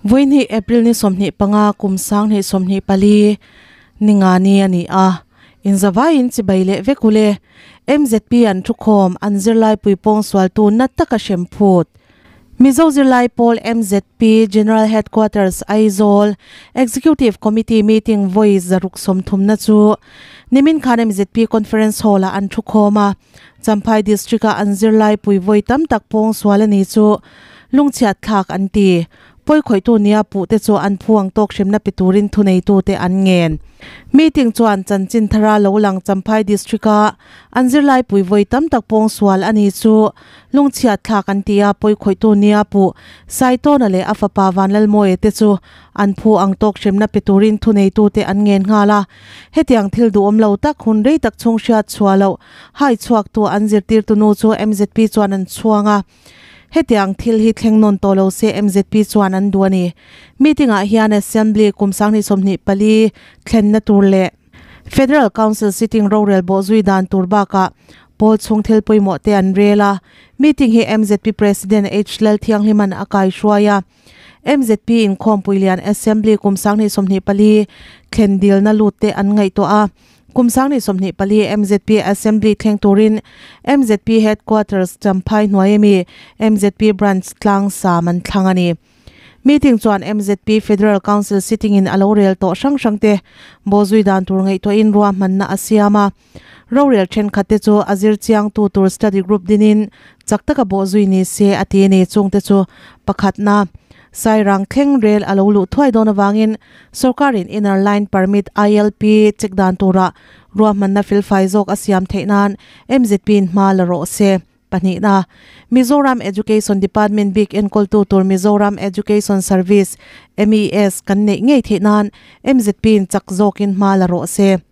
Vawiinhi April ni 25 kum 2024 ninga ni a ni a, inzavaiin chibai leh vek ule. MZP an thukhawm an zirlai puipawng sualtu na taka hrem phut. Mizo Zirlai Pawl MZP General Headquarters Aizawl Executive Committee meeting vawi 130 na chu nimin khan MZP Conference Hall ah an thukhawm a, Champhai District a an zirlai pui vawi tam tak pawng sual a ni chu lungchhiat thlak an ti. Pawi khawihtu nia puhte chu an phu ang tawk hremna pe turin thuneitute an ngen. Meeting chuan chanchin thara lo lang Champhai District-a an zirlai pui vawi tam tak pawng sual a ni chu lungchhiat thlak an ti a, pawi khawihtu nia puh Saitawna leh a fapa Vanlalmawia te chu an phu ang tawk hremna pe turin thuneitute an ngen nghal a. Hetiang thil duhawm lo tak hun rei tak chhung hriat chhuah loh hai chhuaktu an zirtirtu nu chu MZP chuan an chhuang a. Hetiang thil hi thleng nawn tawh lo se MZP chuan an duh a ni. Meeting ah hian Assembly kum 2024 thlenna tur leh Federal Council sitting rorel bawhzui dan tur bakah pawl chhung thil pawimawh te an rel a. Meeting hi MZP President H Lalthianghliman a kaihruai a. MZP inkhawmpui lian Assembly kum 2024 thlen dilna lut te an ngaihtuah a. Kum 2024 MZP Assembly thleng turin MZP Headquarters Champhai hnuai ami MZP Branch tlang sam an thlang a ni. Meeting chuan MZP Federal Council sitting in a lo rel tawh hrang hrang te bawhzui dan tur ngaihtuahin ruahmanna a siam a. Rorel thenkhat te chu a zir chiangtu tur study group dinin chak taka bawhzui ni se a ti a ni. Chungte chu pakhatna Sairang thleng rel a lo luh thuai dawn avangin Sorkarin Inner Line Permit, ILP, check dan tura ruahmanna felfai zawk a siam theih nan MZP-in hma la rawh se. Pahnihna, Mizoram Education Department bik enkawltu tur Mizoram Education Service, MES, kan neih ngei theih nan MZP-in chak zawkin hma la rawh se.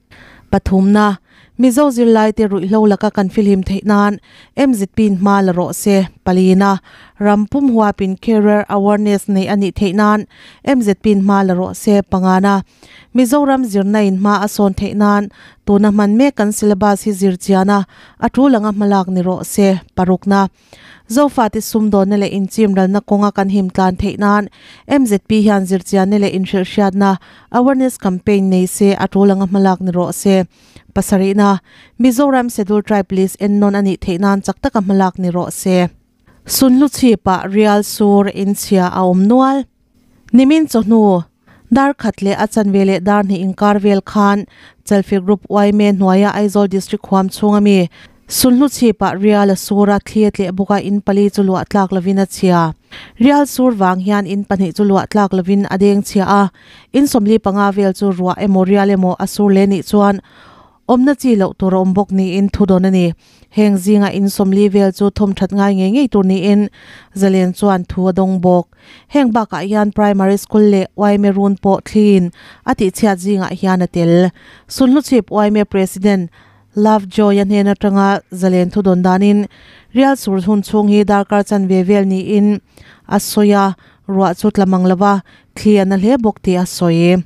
Pathumna, Mizo zirlaite ruihhlo laka kan filhim theih nan MZP-in hma la rawh se. Palina, Ram pum huapin Career Awareness neih a nih theih nan MZP-in hma la rawh se. Pangana, Mizoram zirna-in hma a sawn theih nan tuna hman mek kan syllabus hi zir chian a, a tul anga hmalak ni rawh se. Parukna, Zofate sumdawnna leh inchimralna kawnga kan him tlan theih nan MZP hian zirchianna leh inhrilhhriatna, awareness campaign, nei se a tul anga hmalak ni rawh se. Pasarihna, Mizoram Schedule Tribe List ennawn a nih theih nan chak taka hmalak ni rawh se. Sunhlu chhipah rial sur inchhia a awm nual. Nimin chawhnu, dar khat leh a chanve leh dar hnih inkar vel khan Chalfi Group yma hnuaia Aizawl District huam chhunga mi Sunhlu chhipah rial a sur a, thli a tleh bawk a, in pali chu luah tlak lovin a chhia. Rial sur vang hian in pahnih chu luah tlak lovin a deng chhia a, in 45 vel chu ruah emaw rial emaw a sur leh nih chuan Awmna chi loh tur a awm bawk niin thu dawn a ni. Heng zinga in 40 vel chu thawm that ngai ngei ngei tur niin Zalen chuan thu a dawng bawk. Heng bakah hian Primary School leh yma run pawh thliin a tihchhiat zingah hian a tel. Sunhluchhip yma President Love Joy a hnen atanga Zalen thu dawn danin Rial sur hun chhung hi darkar chanve vel niin a sawi a, ruah chu tla mang lova thli a na hle bawk tih a sawi.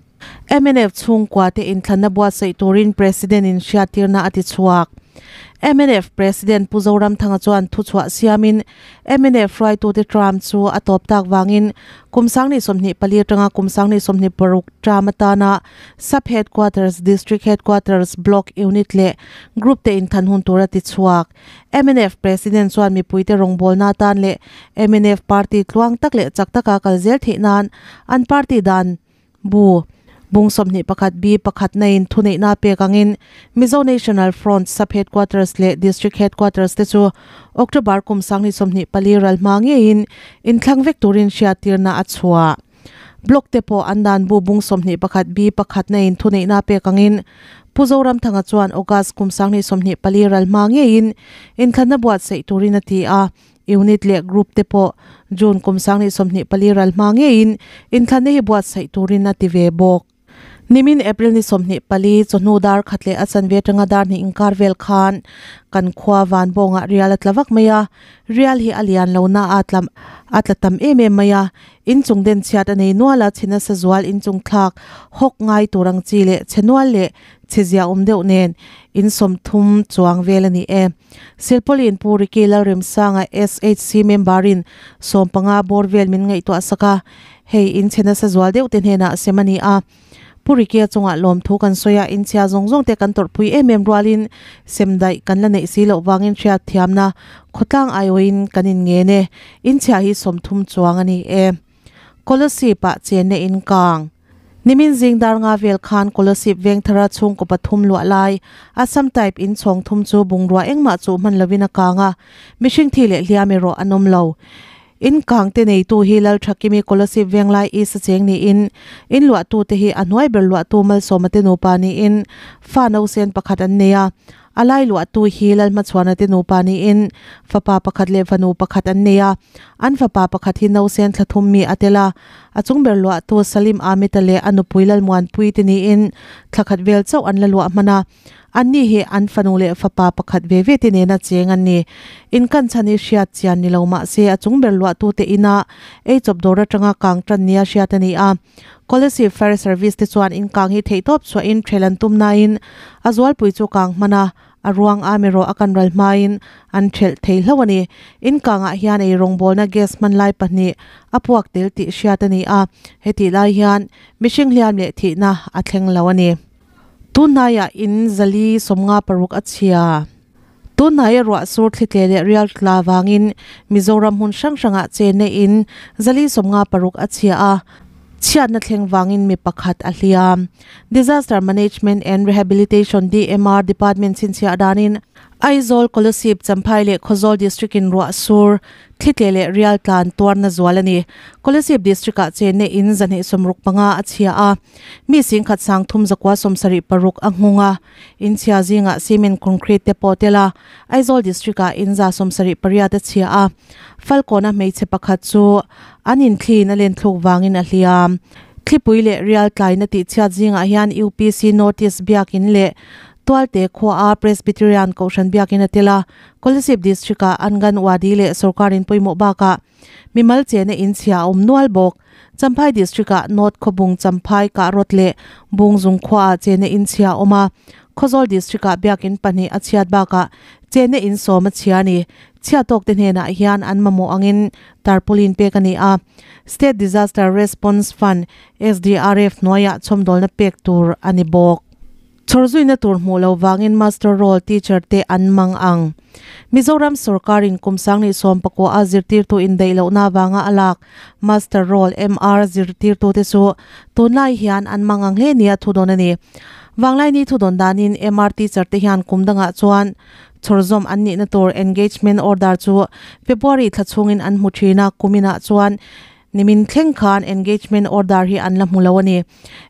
Mnf chhungkua te inthlanna buatsaih turin President in hriattirna a ti chhuak. Mnf President Pu Zoramthanga chuan thuchhuah siamin mnf hruaitute term chu a tawp tak vangin kum 2024 atanga kum 2026 term atana Sub Headquarters, District Headquarters, Block, Unit leh Group te inthlan hun tur a ti chhuak. Mnf President chuan mipuite rawngbawlna atan leh mnf party tluang tak leh chak taka kal zel theih nan an party dan Bu, Bung 21 B pakhatna in thuneihna pek angin Mizo National Front Sub Headquarters leh District Headquarters te chu October kum 2024 ral hma ngeiin inthlang vek turin hriattirna a chhuah. Block te pawh an dan bu Bung 21 B pakhatna in thuneihna pek angin Pu Zoramthanga chuan August kum 2024 ral hma ngeiin inthlanna buatsaih turin a ti a. Unit leh Group te pawh June kum 2024 ral hma ngeiin inthlanna hi buatsaih turin a ti ve bawk. Nimin April ni 24 chawhnu dar khat leh a chanve atanga dar hnih inkar vel khan kan khua Vanbawngah rial a tla vak mai a, rial hi a lian lo na a tla a tla tam em em mai a, inchung den chhiat a nei nual a, chhe nasa zual inchung thlak hawk ngai tur ang chi leh chhe nual leh. Chhe zia awm deuh nen in 30 chuang vel a ni e. Silpawlin Pu Ricky Lalremsanga SHC member in 15 bawr vel min ngaihtuah sak a, hei in chhe nasa zual deuh te hnenah sem a ni a. Pu Ricky-a chungah lawmthu kan sawi a, inchhia zawng zawng te kan tawrhpui em em rualin sem daih kan la neih si loh vangin hriat thiamna khawtlang aiawhin kan in ngen e. Inchhia hi 30 chuang a ni e. Kolasib ah chenna in kang. Nimin zing dar nga vel khan Kolasib Vengthara chhungkaw pathum luah lai Assam type in chhawng thum chu bungrua engmah chuh hman lovin a kang a, mihring thi leh hliam erawh an awm lo. In kang te neitu hi Lalthakimi Kolasib Venglai East a cheng niin in luahtu te hi a hnuai ber luahtu Malsawma te nupa niin fa nausen pakhat an nei a. A lai luahtu hi Lalhmachhuana te nupa niin fapa pakhat leh fanu pakhat an nei a, an fapa pakhat hi nausen thla thum mi a tel a, a chung ber luahtu Salim Ahmed-a leh a nupui Lalmuanpui te niin thla khat vel chauh an la luah hman a, anni hi an fanu leh fapa pakhat ve ve te nena cheng an ni. Inkan chhan hi hriat chian ni lo mah se a chung ber luahtu te ina eichawp dawr atanga kang tan nia hriat a ni a. Kolasib Fire Service te chuan inkang hi theihtawp chhuahin ṭhel an tum nain a zualpui chu kang hman a, a ruang am erawh a kan ral hmain an ṭhelh thei hlauh a ni. Inkangah hian ei rawngbawlna gas hman lai pahnih a puak tel tih hriat a ni a, hetih lai hian mihring hliam leh thihna a thleng lo a ni. Tunhnaiah in 456 a chhia. Tunhnaia ruah sur thlitle leh rial tla vangin Mizoram hmun hrang hrangah chenna in 456 a chhia a, chhiatna thleng vangin mi pakhat a hliam. Disaster Management and Rehabilitation, DMR, Department chhinchhiah danin Aizawl, Kolasib, Champhai leh Khawzawl District in ruah sur Thlitle leh rial tlan tuarna zual a ni. Kolasib District-ah chenna in 265 a chhia a, mi 1376 a nghung a. In chhia zingah cement concrete te pawh tel a, Aizawl District-ah in 78 a chhia a. Falkawna hmeichhe pakhat chu an inthlin a len thluk vangin a hliam. Thlipui leh rial tlaina tihchhiat zingah hian UPC Notice biakin leh Tualte khuaa Presbyterian Kohhran biakin a tel a, Kolasib District-ah Anganwadi leh sorkarin pawimawh bakah mimal chena inchhia a awm nual bawk. Champhai District-ah North Khawbung Champhai Kahrawt leh Bungzung khuaah chena inchhia a awm a, Khawzawl District-ah biakin pahnih a chhiat bakah chena in sawm a chhia a ni. Chhiat tawkte hnenah hian an mamawh angin tarpaulin pek a ni a, State Disaster Response Fund, SDRF, hnuaiah chhawmdawlna pek tur a ni bawk. Chhawrzuina tur hmuh lo vangin Master Roll teacher te an mang ang. Mizoram sorkarin kum 2019 a zirtirtu indaih lohna avanga a lak Master Roll, MR, zirtirtute chu tunlai hian an mang ang hle nia thudawn a ni. Vanglaini thudawn danin MR teacher te hian kum dangah chuan chhawrzawm an nihna tur engagement order chu February thla chhungin an hmu thin a, kuminah chuan Nimin thleng khan engagement order hi an la hmu lo a ni.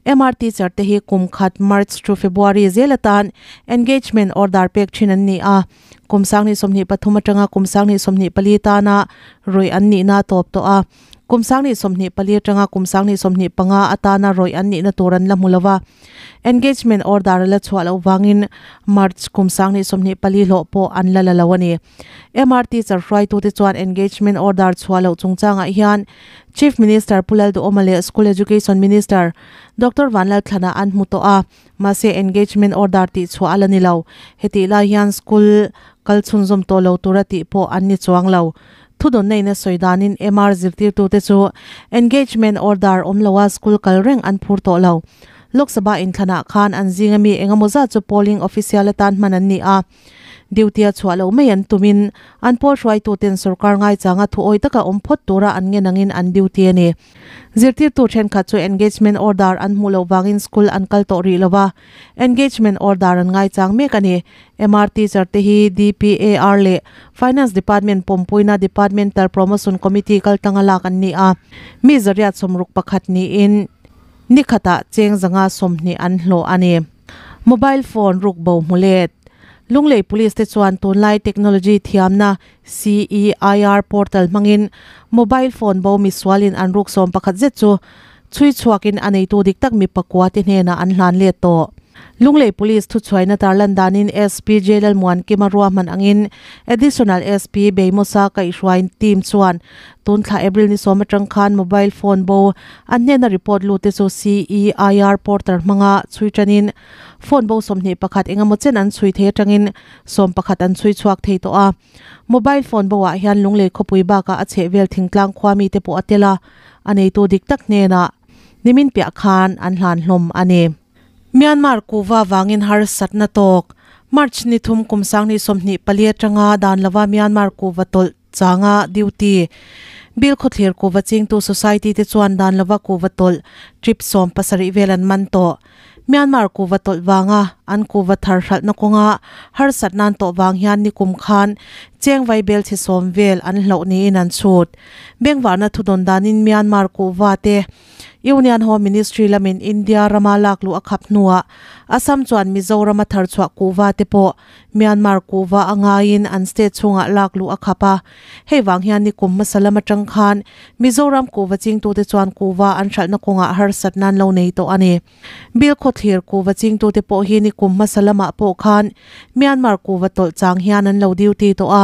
MR teacher te hi kum khat March to February zel atan engagement order pek thin an ni a. Kum 2023 atanga kum 2024 tana rawih an nihna a tawp tawh a. Kum 2024 atanga kum 2025 atana rawih an nihna tur an la hmu lo va. Engagement order a la chhuah loh vangin March kum 2024 hlawh pawh an la la lo a ni. MR teacher hruaitute chuan engagement order chhuah loh chungchangah hian Chief Minister Pu Lalduhawma leh School Education Minister Doctor Vanlalthlana an hmu tawh a, mahse engagement order tih chhuah a la ni lo. Hetih lai hian school kal chhunzawm tawh lo tura tih pawh an ni chuang lo. Thudawnna in a sawi danin MR zirtirtute chu engagement order awm loa school kal reng an phur tawh lo. Lok Sabha inthlanah khan an zinga mi engemaw zat chu polling official atan hman an ni a. Duty a chhuah loh mai an tumin an pawl hruaituten sorkar ngaichanga thuawi taka awm phawt tura an ngen angin an duty a ni. Zirtirtu thenkhat chu engagement order an hmuh loh vangin school an kal tawh rih lo va, engagement order an ngaichang mek a ni. MR teacher te hi DPAR leh Finance Department pawmpuina Departmental Promotion Committee kaltlanga lak an ni a, mi 161 niin nikhatah cheng 120 an hlawh a ni. Mobile phone ruk bo hmu let. Lunglei Police te chuan tunlai technology thiamna CEIR portal hmangin mobile phone bo misualin an ruk 11 zet chu chhui chhuakin a neitu dik tak mi pakua te hnenah an hlan let tawh. Lunglei Police thuchhuaina tarlan danin SP J Lalmuankima ruahman angin Additional SP Beimosa kaihhruain team chuan tun thla April ni sawm atang khan mobile phone bo an hnena report lut te chu CEIR portal hmanga chhui tanin phone bo 21 engemaw chen an chhui thei atangin 11 an chhui chhuak thei tawh a. Mobile phone bo ah hian Lunglei khawpui bakah a chhehvel thingtlang khua mite pawh a tel a, a neitu dik tak hnenah nimin piah khan an hlan hlawm a ni. Myanmar kuhva vangin harsatna tawk. March ni thum kum 2024 atanga dan lova Myanmar kuhva tawlh changa duty Bill khawthlir kuhva chingtu society te chuan dan lova kuhva tawlh trip 17 vel an man tawh. Myanmar kuhva tawlh vanga an kuhva thar hralhna kawnga harsatna an tawh vang hian nikum khan cheng vaibel chhe sawm vel an hloh niin an chhut. Bengvarna thudawn danin Myanmar kuhva te Union Home Ministry lamin India rama lak luh a khap hnuah Assam chuan Mizorama thar chhuah kuhva te pawh Myanmar kuhva a ngaiin an state chhungah lak luh a khap a. Hei vang hian nikum hmasa lam atang khan Mizoram kuhva chingtute chuan kuhva an hralhna kawngah harsatna an lo nei tawh a ni. Bilkhawthlir kuhva chingtute pawh hi nikum hmasa lamah pawh khan Myanmar kuhva tawlh chang hian an lo duty tawh a,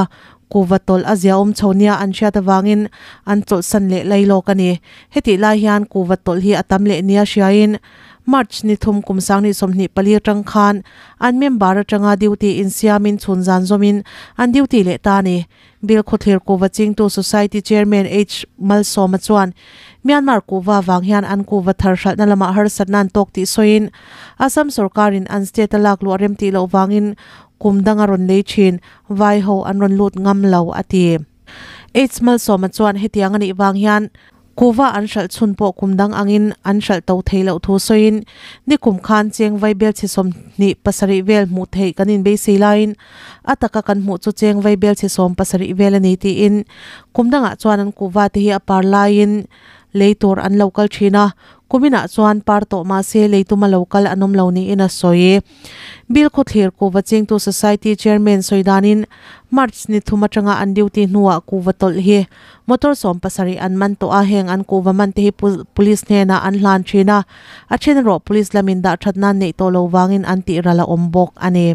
Kuhva tawlh a ziaawm chho nia an hriat avangin an chawlhsan leh lai lawk a ni. Hetih lai hian kuhva tawlh hi a tam leh nia hriain March ni thum kum 2024 atang khan an member atanga duty insiamin chhun zan zawmin an duty leh ta a ni. Bilkhawthlir Kuhva Chingtu Society Chairman H Malsawma chuan Myanmar kuhva vang hian an kuhva thar hralhna lamah harsatna an tawk tih sawiin Assam sorkarin an state a lak luh a rem tih loh vangin kum dang a rawn lei thin, vai ho an rawn lut ngam lo, a ti. H Malsawma chuan hetiang a nih vang hian kuhva an hralh chhun pawh kum dang angin an hralh to thei loh thu sawiin, Nikum khan cheng vaibel chhe 27 vel hmuh theih kan inbeisei laiin a taka kan hmuh chu cheng vaibel chhe 70 vel a ni tiin kum dangah chuan an kuhva te hi a par laiin lei tur an lo kal thin a, kuminah chuan par tawh mah se lei tuma lo kal an awm lo niin a sawi. Bill Khawthlir Kuhva Chingtu Society Chairman sawi danin March ni thum atanga an duty hnuah kuhva tawlh hi motor 70 an man tawh a, heng an kuhva man te hi police hnenah an hlan thin a, a then erawh police lamin dah that nan neih tawh lo vangin an tih ral a awm bawk a ni.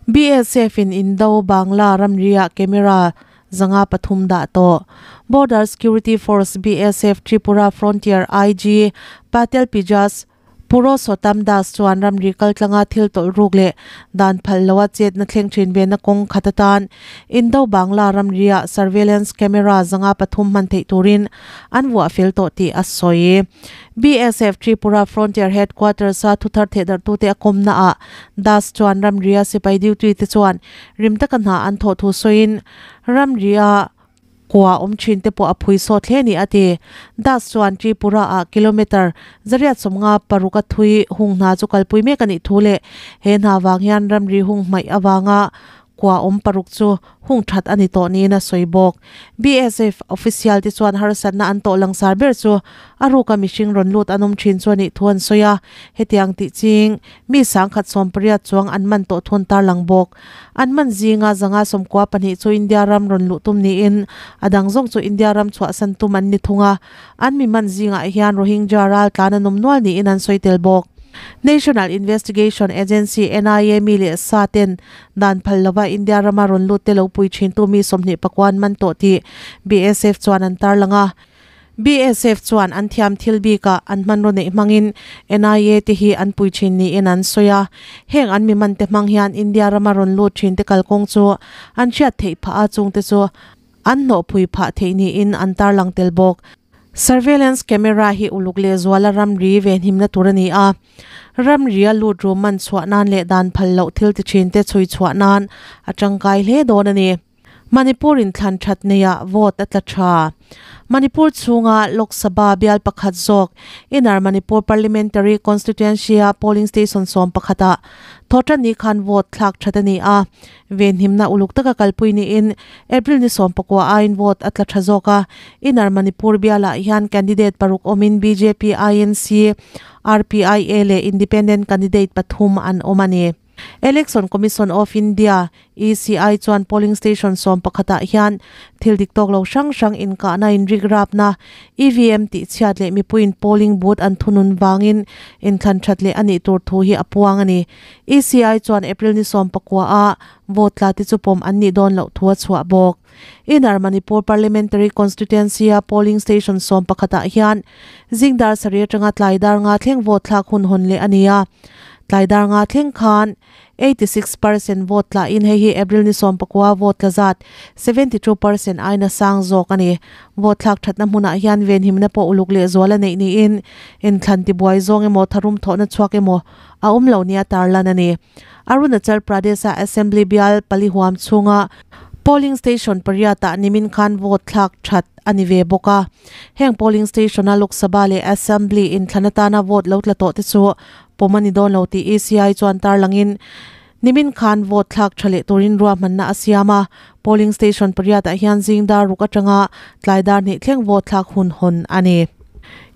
BSF in Indo Bangla ramri-ah camera 303 dah tawh. Border Security Force, BSF, Tripura Frontier IG Patel Pijas Purosotam Das chuan ramri kaltlanga thil tawlh ruk leh dan phal loa chetna thleng thin vena kawng khat atan Indo Bangla ramri-ah surveillance camera 303 hman theih turin an vuah fel tawh tih a sawi. BSF Tripura Frontier Headquarters-a thuthar thehdarhtute a kawmnaah Das chuan ramria sipai duty te chuan rim taka hna an thawh thu sawiin ramria kua awm thin te pawh a phui sawt hle a ni a ti. Das chuan Tripura-ah kilometre 156 a thui hung hna chu kalpui mek a nih thu leh he hna vang hian ramri hung hmaih avanga kua awm paruk chu hung that a ni tawh niin a sawi bawk. BSF official te chuan harsatna an tawh langsar ber chu a ruka mihring rawn lut an awm thin chu a nih thu an sawi a, hetiang tih ching mi 118 chuang an man tawh thu an tarlang bawk. An man zinga 192 chu India ram rawn luh tum niin a dang zawng chu India ram chhuahsan tum an ni thung a, an mi man zingah hian Rohingya ral tlan an awm nual niin an sawi tel bawk. National Investigation Agency, NIA, mi leh sa ten dan phal lova India rama rawn lut te lo pui thintu mi 29 an man tawh tih BSF chuan an tarlang a. BSF chuan an thiam thil bikah an hmanraw neih hmangin NIA te hi an pui thin niin an sawi a. Heng an mi man te hmang hian India rama rawn lut thin te kalkawng chu an hriat theih phah a, chungte chu an hnawhpui phah theih niin an tarlang tel bawk. Surveillance camera hi uluk lehzuala ramri venhimna tur a ni a, ramria lut ru man chhuah nan leh dan phal loh thil ti thin te chhui chhuah nan a tangkai hle dawn a ni. Manipur in thlan that neiah vote a tla tha. Manipur chhunga Lok Sabha bial pakhat zawk Inner Manipur Parliamentary Constituency-a polling station 11 ah Thawhtanni khan vote thlak that a ni a, Venhimna uluk taka kalpui niin April ni 19 aiin vote a tla tha zawk a. Inner Manipur bialah hian candidate paruk awmin bjp, INC, RPIA leh Independent candidate pathum an awm a ni. Election Commission of India, ECI, chuan polling station 11 ah hian thil dik tawk lo hrang hrang inkahna inrikrapna, EVM tihchhiat leh mipuiin polling booth an thunun vangin inthlan that leh a nih tur thu hi a puang a ni. ECI chuan April ni 19 ah vote tla te chu pawm an nih dawn loh thu a chhuah bawk. Inner Manipur Parliamentary Constituency a polling station 11 ah hian zing dar sarih atanga tlai dar nga thleng vote thlak hun hawn leh a ni a. Tlai dar nga thleng khan 86 percent vote tla in hei hi April ni 19 vote tla zat 72 percent aina sang zawk a ni. Vote thlak thatna hmunah hian venhimna pawh uluk leh zual a neih niin inthlan tibuai zawng emaw tharum thawhna chhuak emaw a awm lo nia tarlan a ni. Arunachal Pradesh-a Assembly bial pali huam chhunga polling station pariatah nimin khan vote thlak that a ni ve bawk a. Heng polling station-a Lok Sabha leh Assembly inthlan atana vote lo tla tawh te chu pawm a ni dawn lo tih ECI chuan tarlangin nimin khan vote thlak tha leh turin ruahmanna a siam a. Polling station pariatah hian zing dar ruk atanga tlai dar hnih thleng vote thlak hun hawn a ni.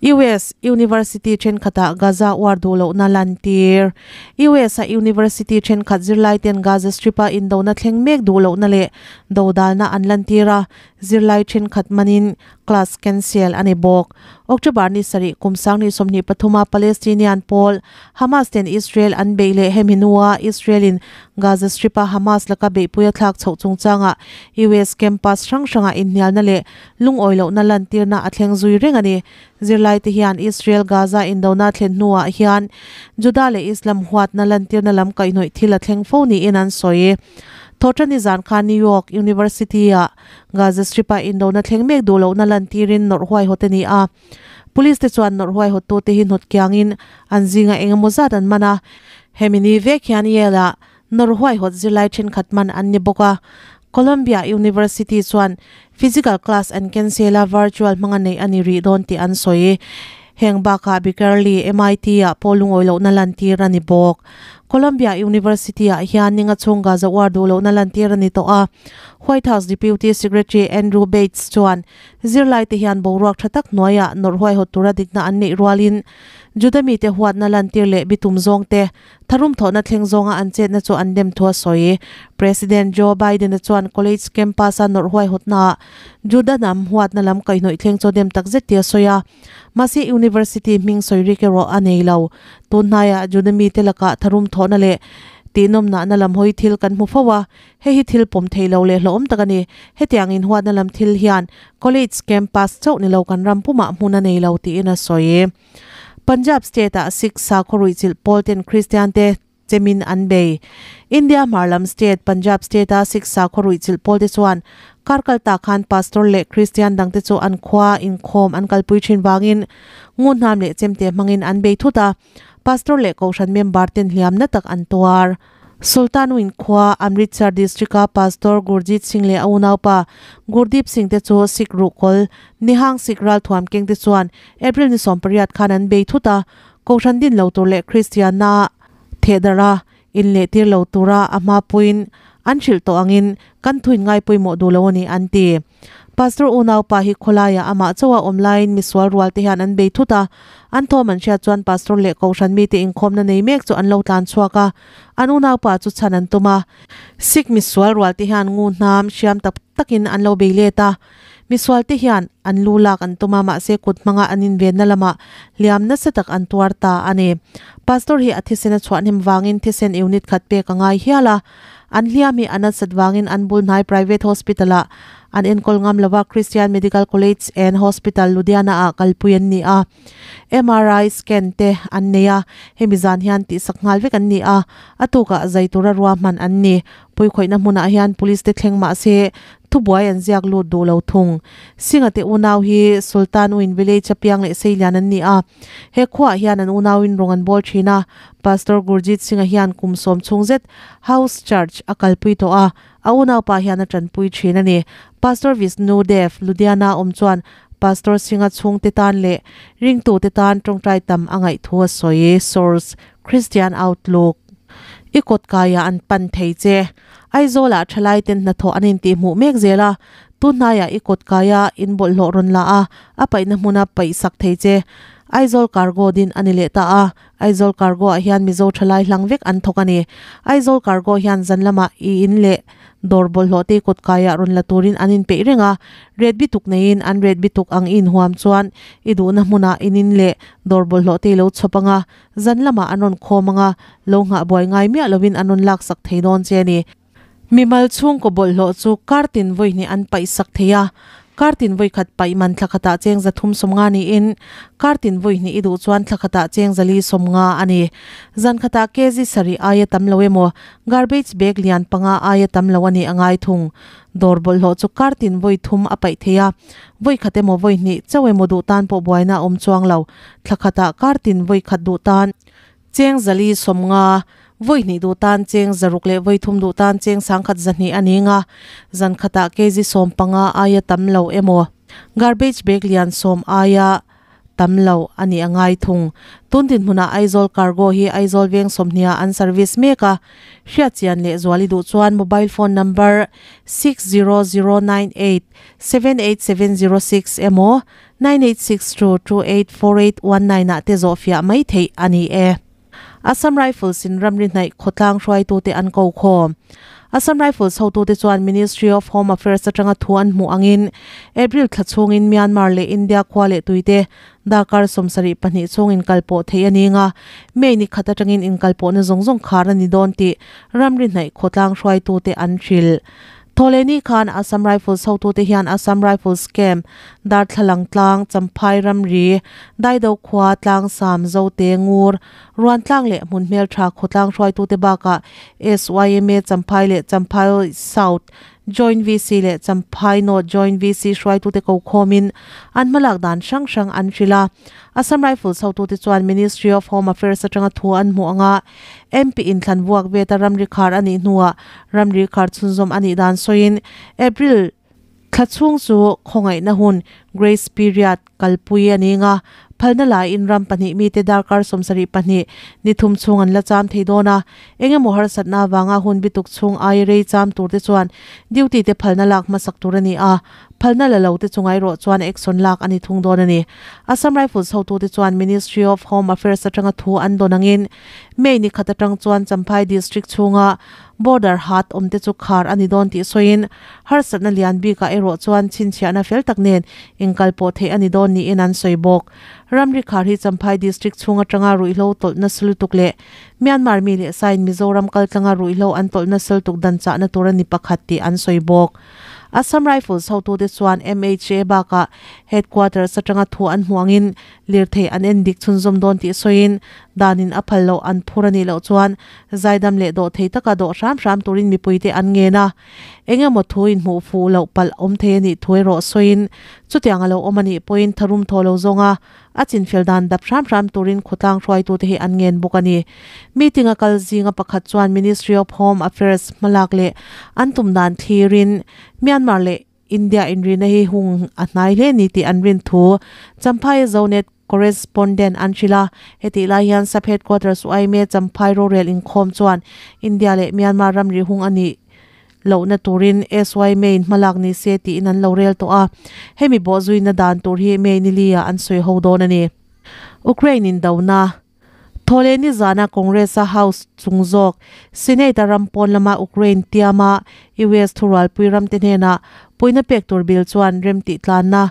US University thenkhatah Gaza uar duh lohna lantir. US-a University thenkhat zirlaiten Gaza Strip-a indona thleng mek duh lohna leh dodalna an lantir a, zirlai thenkhat manin class cancel a ni bawk. October ni sarih kum 2023 a Palestinian pawl Hamas ten Israel an beih leh hemi hnua Israel-in Gaza Strip-a Hamas laka beihpui a thlak chhoh chungchangah US campus hrang hrangah inhnialna leh Lungawi lohna lantirna a thleng zui reng a ni. Zirlaite hian Israel-Gaza indona thlen hnuah hian Juda leh Islam huatna lantirna lam kaihhnawih thil a thleng fo niin an sawi. Thawhṭani zan khan New York University-ah Gaza Strip-a indona thleng mek duh lohna lantirin nawrh huaihawt a ni a. Police te chuan nawrh huaihawttute hi hnawt kiangin an zingah eng emaw zat an man a. Hemi ni vek hian Yale-ah Nawr huaihawt zirlai thenkhat man an ni bawk a, Columbia University chuan physical class an cancel a, virtual hmanga neih a ni rih dawn tih an sawi. Heng bakah Berkeley, MIT ah pawh lungawi lohna lantir a ni bawk. Columbia University ah hian ninga chhung Gaza uar duh lohna lantir a ni tawh a, White House Deputy Secretary Andrew Bates chuan zirlaite hian boruak tha tak hnuaiah nawrh huaihawt tura dikna an neih rualin Juda mite huatna lantir leh bitum zawngte Tharum thawhna thleng zawnga an chetna chu an dem thu a sawi. President Joe Biden-a chuan college campus-a nawrh huaihawtnaah Juda hnam huatna lam kaihhnawih thleng chu dem tak zet tih a sawi a. Mahse university hming sawi rik erawh a nei lo. Tun hnaiah Juda mite lakah tharum thawhna leh tihnawmnahna lam hawi thil kan hmu fo a, hei hi thil pawm thei lo leh hlauhawm tak a ni. Hetiang inhuatna lam thil hian college campus chauh ni lo kan ram pumah hmun a nei lo tiin a sawi. Punjab state-ah Sikh sakhaw ruihchilh pawl ten Kristian te chemin an bei. India hmar lam state Punjab state-a Sikh sakhaw ruihchilh pawl te chuan kar kal tak khan pastor leh Kristian dang te chu an khua inkhawm an kalpui thin vangin ngunhnam leh chemte hmangin an bei thut a, pastor leh kohhran member ten hliam na tak an tuar. Sultanwind khua Amritsar district-a Pastor Gurjeet Singh leh a unaupa Gurdeep Singh te chu Sikh ruhkawl Nihang Sikh ralthuam keng te chuan April ni 18 khan an bei thut a, Kohhran din lo tur leh Kristianna thehdarh a inlehtir lo tura a hma puiin an hrilh tawh angin kan thuin ngai pawimawh duh lo a ni an ti. Pastor unaupa hi khawlaiah amah chauha awm laiin misual rual te hian an bei thut a, an thawm an hriat chuan pastor leh kohhran mite inkhawmna nei mek chu an lo tlan chhuak a, an unaupa chu chhan an tum a. Sikh misual rual te hian ngu hnam hriam tak takin an lo bei let a, misual te hian an lu lak an tum a mahse kut hmanga an invenna lamah hliam nasa tak an tuar ta a ni. Pastor hi a thisen a chhuah hnem vangin thisen unit khat pek a ngai hial a, An hliam hi a nasat vangin an bul hnai private hospital-ah an enkawl ngam lova Christian Medical College and Hospital Ludhiana-ah kalpui an ni a. MRI scan te an nei a, hemi zan hian tihsak nghal vek an ni a, a tukah zai tura ruahman an ni. Puikhawihna hmunah hian police te thleng mah se thubuai an ziak lut duh lo thung. Singha te unau hi Sultan Uin village a piang leh seilian an ni a, he khuaah hian an unauin rawng an bawl thin a, Pastor Gurjeet Singh-a hian kum sawm chhung zet House Church a kalpui tawh a, a unaupa hian a tanpui thin a ni. Pastor Vishnu Dev Ludhiana awm chuan Pastor Singh-a chhungte tan leh ringtute tan tawngtai tam a ngaih thu a sawi. Source, Christian Outlook. I kawt kaiah an pan thei che. Aizawlah thalaiten hnathawh an intihhmuh mek zel a, tunhnaiah i kawt kaia inbawlhhlawh rawn la a, a paihna hmuna paihsak thei che. Aizawl Cargo din a ni leh ta a, Aizawl Cargo ah hian Mizo thalai hlang vek an thawk a ni. Aizawl Cargo hian zan lamah i in leh dawr bawlhhlawh te kawt kaiah rawn la turin an inpeih reng a, ret bituk neiin an ret bituk ang i inhuam chuan i duhna hmunah in in leh dawr bawlhhlawh te i lo chhawp ang a, zan lamah an rawn khawm ang a, lo nghah buai ngai miah lovin an rawn laksak thei dawn che a ni. Mimal chhungkaw bawlhhlawh chu kartin vawi hnih an paih sak thei a, kartin vawi khat paih man thla khatah cheng 350 niin kartin vawi hnih i duh chuan thla khatah cheng 450 a ni. Zan khatah kg sarih aia tam lo emaw garbage bag lian panga aia tam lo a nih a ngai thung. Dawr bawlhhlawh chu kartin vawi thum a paih thei a, vawi khat emaw vawi hnih chauh emaw duh tan pawh buaina a awm chuang lo. Thla khatah kartin vawi khat duh tan. Cheng 450, vawi hnih duh tan cheng 600 leh vawi thum duh tan cheng 1200 a ni nga, zan khatah kg 15 aia tam lo emaw, garbage bag lian 10 aia tam lo a nih a ngai thung. Tun dinhmunah Aizawl Cargo hi Aizawl veng 20 ah an service mek a, hriatchian leh zual i duh chuan mobile phone number 60098 78706 emaw 9862 284819 ah te zawhfiah mai theih a ni e. Assam Rifles in ramri hnaih khawtlang hruaitute an ko khawm. Assam Rifles hotute chuan Ministry of Home Affairs atanga thu an hmuh angin April thla chhungin Myanmar leh India khua leh tuite darkar 72 chhung inkalpawh theih a ni nga, May ni khat atangin inkalpawhna zawng zawng khar a ni dawn tih ramri hnaih khawtlang hruaitute an hrilh. Thawhlehni khan Assam Rifles hotute hian Assam Rifles Camp, Darthlalang tlang, Champhai ramri, Daido khua, Tlangsam, Zote, Ngur, Ruantlang leh hmun hmeltha khawtlang hruaitute bakah SYMA Champhai leh Champhai South Joint VC leh Champhai North Joint VC hruaitute ko khawmin an hmalak dan hrang hrang an hrilh a. Assam Rifles hotute chuan Ministry of Home Affairs atanga thu an hmuh anga MP inthlan vuak veta ramri khar a nih hnuah ramri khar chhunzawm a nih dan sawiin April thla chhung chu khawngaihna hun, grace period, kalpui a ni nga. Phalna laiin ram pahnih mite darkar 72 ni thum chhung an la cham thei dawn a, eng emaw harsatna avanga hun bituk chhung aia rei cham turte chuan duty te phalna lak hmasak tur a ni a, Phalna la lo te chunga erawh chuan action lak a ni thung dawn a ni. Assam Rifles hotute chuan Ministry of Home Affairs atanga thu an dawn angin May ni khat atang chuan Champhai District chhunga border hat awmte chu khar a ni dawn tih sawiin harsatna lian bikah erawh chuan chhinchhiahna fel tak nen inkal pawh theih a ni dawn niin an sawi bawk. Ramri khar hi Champhai District chhung atanga ruihhlo tawlhna sultuk leh Myanmar mi leh sain Mizoram kaltlanga ruihhlo an tawlhna sultuk dan chahna tur a ni pakhat tih an sawi bawk. Assam Rifles hotute chuan MHA bakah Headquarters atanga thu an hmuh angin lirthei an en dik chhunzawm dawn tih sawiin danin a phal loh an phur a nih loh chuan zaidam leh dawh thei taka dawh hram hram turin mipuite an ngen a. Eng emaw thu inhmuh fuh loh palh awm thei a nih thu erawh sawiin chutiang a lo awm a nih pawhin tharum thaw lo zawnga A chinfel dan dap hram hram turin khawtlang hruaitute hi an ngen bawk a ni. Meeting a kal zinga pakhat chuan Ministry of Home Affairs hmalak leh an tum dan thlirin Myanmar leh India inrina hi hung a hnai hle ni tih an rin thu Champhai Zonet Correspondent an hrilh a. Hetih lai hian Sub Headquarters uaime Champhai rorel inkhawm chuan India leh Myanmar ramri hung a nih lohna turin SY Main hmalak ni se tiin an lo rel tawh a, hemi bawhzuina dan tur hi May ni li ah an sawi ho dawn a ni. Ukraine in dona Thawhleh ni zana Congress-a House chung zawk Senate-a ram pawn lama Ukraine tiama US thurualpui ramte hnenah puihna pek tur bill chuan remtih tlanna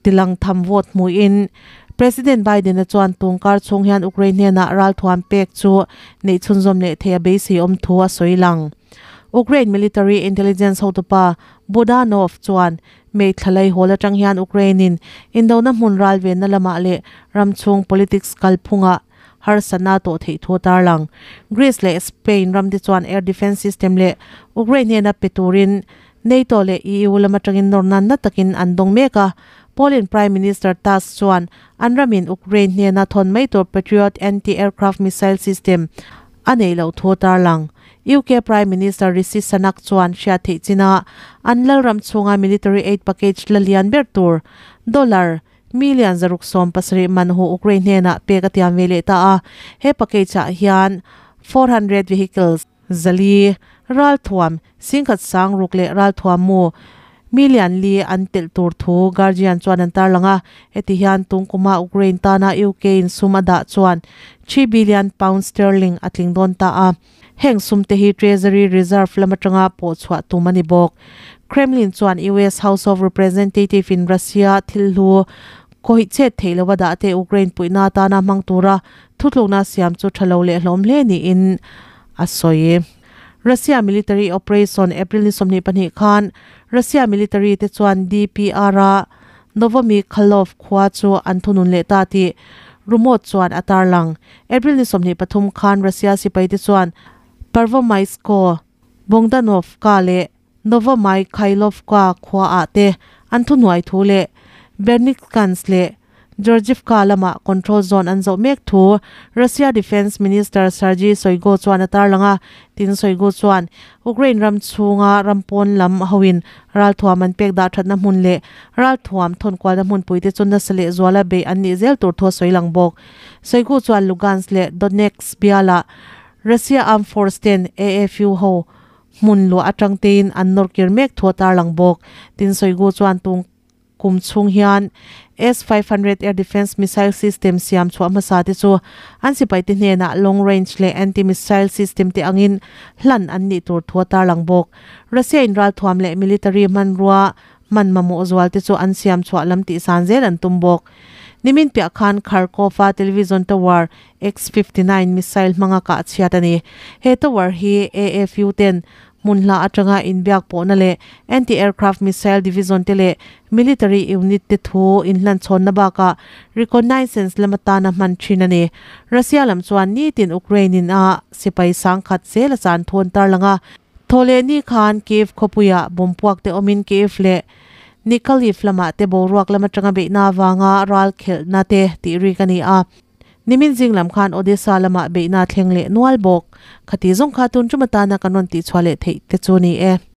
Tilang tham vote hmuhin President Biden-a chuan tungkar chhung hian Ukraine hnenah ralthuam pek chu neih chhunzawm leh thei a beisei awm thu a sawi lang. Ukraine military intelligence hotupa Budanov chuan May thla laihawl atang hian Ukraine-in indona hmun ral venna lamah leh ram chhung politics kalphungah harsatna tawh theih thu a tarlang. Greece leh Spain ramte chuan air defence system leh Ukraine hnena pe turin NATO leh EU lam atangin nawrna na takin an dawng mek a, Poland Prime Minister Tusk chuan an ramin Ukraine hnena thawn mai tur Patriot anti-aircraft missile system a neih loh thu a tarlang. UK Prime Minister Rishi Sunak chuan hriat theih chinah an lalram chhunga military aid package la lian ber tur dollar million 670 man hu Ukraine hnenah pek a tiam ve leh ta a, he package ah hian 400 vehicles, 400, ralthuam, 10,000 ruk leh ralthuam mu Million li an telh tur thu Guardian chuan an tarlang a, heti hian tung kuma Ukraine tana UK in sum a dah chuan £3 billion sterling a tling dawn ta a. Heng sum te hi Treasury Reserve lam atanga pawh chhuah tum a ni bawk. Kremlin chuan US House of Representative in Russia thil hlu khawih chet theih lova dah te Ukraine puihna atana hmang tura thutlukna siam chu tha lo leh hlawm hle niin a sawi. Russia military operation April ni 22 khan Russia military te chuan DPR a Novomikhailov khua chu an thunun leh ta tih rumawt chuan a tarlang. April ni 23 khan Russia sipai te chuan Pervomaiskoe, Bogdanovka leh Novomikhailovka khua ah te an thuhnuai thu leh Bernikans leh Georgievka lama control zone an zawh mek thu Russia Defence Minister Sergei Shoigu chuan a tarlang a. Tin, Shoigu chuan Ukraine ram chhunga ram pawn lam hoin ralthuam an pek dah thatna hmun leh ralthuam thawnkualna hmunpui te chu nasa leh zuala beih an nih zel tur thu a sawi lang bawk. Shoigu chuan Lugansk leh Donetsk biala Russia Armed Force ten AFU ho hmun luah atang tein an nawr kir mek thu a tarlang bawk. Tin, Shoigu chuan tung kum chhung hian S-500 air defence missile system siam chhuah hmasa te chu an sipai te hnenah long range leh anti-missile system te angin hlan an nih tur thu a tarlang bawk. Russia in ralthuam leh military hmanrua hman mamawh zual te chu an siam chhuah lam tih san zel an tum bawk. Nimin piah khan Kharkov-a television tower X-59 missile hmanga kah chhiat a ni. He tower hi AFU ten hmun hla atanga inbiak pawhna leh anti-aircraft missile division te leh military unit te thu inhlan chhawnna bakah reconnaissance lam atana hman thin a ni. Russia lam chuan nitin Ukraine in a sipai sangkhat zel a chan thu an tarlang a. Thawhlehni khan Kyiv khawpuiah bomb puak te awmin Kyiv leh Nikoliv lamah te boruak lam atanga beihna avanga ral khelhna te tih rik a ni a. Nimin zing lam khan Odesa lamah beihna thleng leh nual bawk. Khati zawng kha tun tum atana kan rawn tihchhuah leh theih te chu ni e.